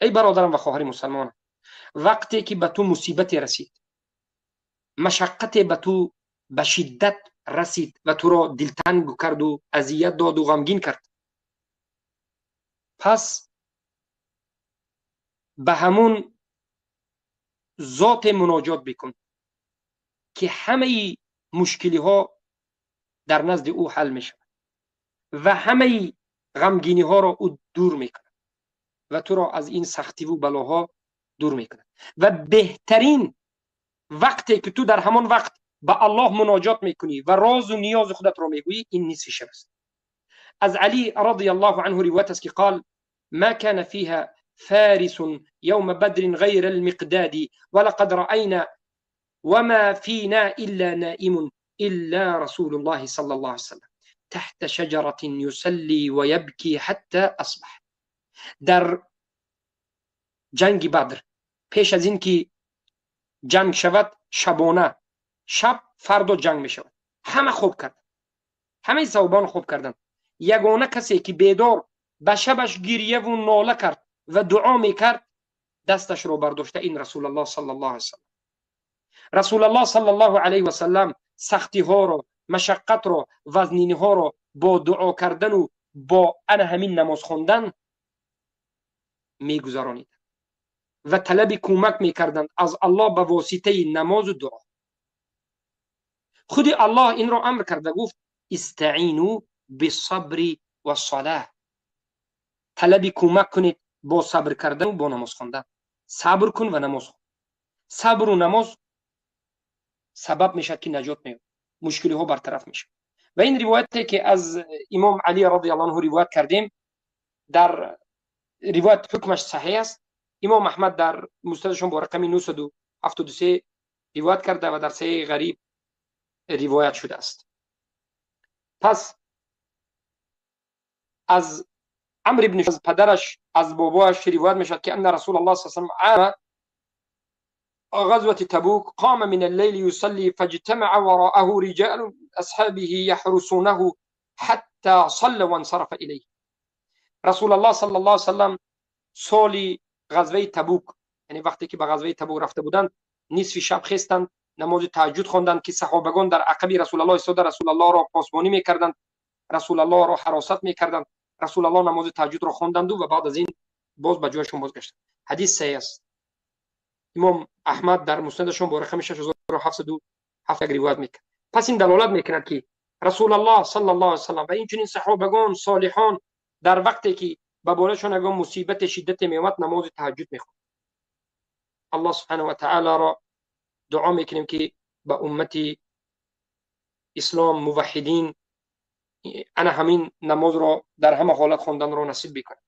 Эй бародарам ва хоҳари мусалмон, вақте ки ба ту мусибате расид, машаққате ба ту ба шиддат расид ва туро дилтанг карду азият доду ғамгин кард, пас ба ҳамун зоте муноҷот бикун, ки ҳамаи мушкилиҳо дар назди ӯ ҳал мешавад ва ҳамаи ғамгиниҳоро ӯ дур мекунад ва туро аз ин сахтиву балоҳо дур мекунад. Ва беҳтарин вақте ки ту дар ҳамон вақт ба Аллоҳ муноҷот мекунӣ ва розу ниёзи худатро мегӯӣ, ин нисфи шаб аст. Аз Али радияллоҳу анҳу ривоят аст, ки қол: ما كان فيها فارس يوم بدر غير المقداد ولقد رأينا وما فينا إلا نائم إلا رسول الله صلى الله عليه وسلم تحت شجرة يصلي ويبكي حتى أصبح. در جنگ بدر پیش از این که جنگ شود، شبانه شب فردا جنگ می شود، همه خوب کردن، همه صحابان خوب کردن. یگانه کسی که بیدار به شبش گریه و ناله کرد و دعا میکرد، دستش رو برداشته، این رسول الله صلی الله علیه وسلم. رسول الله صلی الله علیه و سلم سختی ها رو، مشقت رو، وزنینی ها رو با دعا کردن و با انا همین نماز خواندن میگذرانید و طلب کمک میکردند از الله به واسطه نماز و دعا. خود الله این را امر کرده، گفت: استعینوا بالصبر والصلاه. طلب کمک کنید با صبر کردن و با نماز خواندن. صبر کن و نماز خون. صبر و نماز سبب میشد که نجات مییابی، مشکلی ها برطرف میشه. و این روایتی که از امام علی رضی الله عنه روایت کردیم، در روایت حکمش صحیح است. امام احمد در مسندشون با رقم 973 روایت کرده و در صحیح غریب روایت شده است. پس از عمرو بن از پدرش، از باباش روایت میشد که ان رسول الله صلی الله علیه و سلم عام غزوة تبوك قام من الليل يصلي فاجتمع وراءه رجال أصحابه يحرسونه حتى صلى وانصرف إليه. رسول الله صلی الله علیه وسلم سالی غزوه تبوک، یعنی وقتی که به غزوه تبوک رفته بودند، نصف شب خستند، نماز تهجد خواندند که صحابگان در عقب رسول الله ایستاده رسول الله را پاسبانی میکردند، رسول الله را حراست میکردند. رسول الله نماز تهجد را خواندند و بعد از این باز به جایشون بازگشتند. حدیث صحیح است. امام احمد در مسندشون با رقم 6707 روایت میکرد. پس این دلالت میکند که رسول الله صلی الله علیه و سلم و اینچنین صحابگان صالحان در وقتی که به بالشون اگه مصیبت شدت میومد، نماز تهجد میخوند. الله سبحانه و تعالی را دعا میکنیم که به امت اسلام، موحدین، انا همین نماز را در همه حالت خواندن را نصیب بکنه.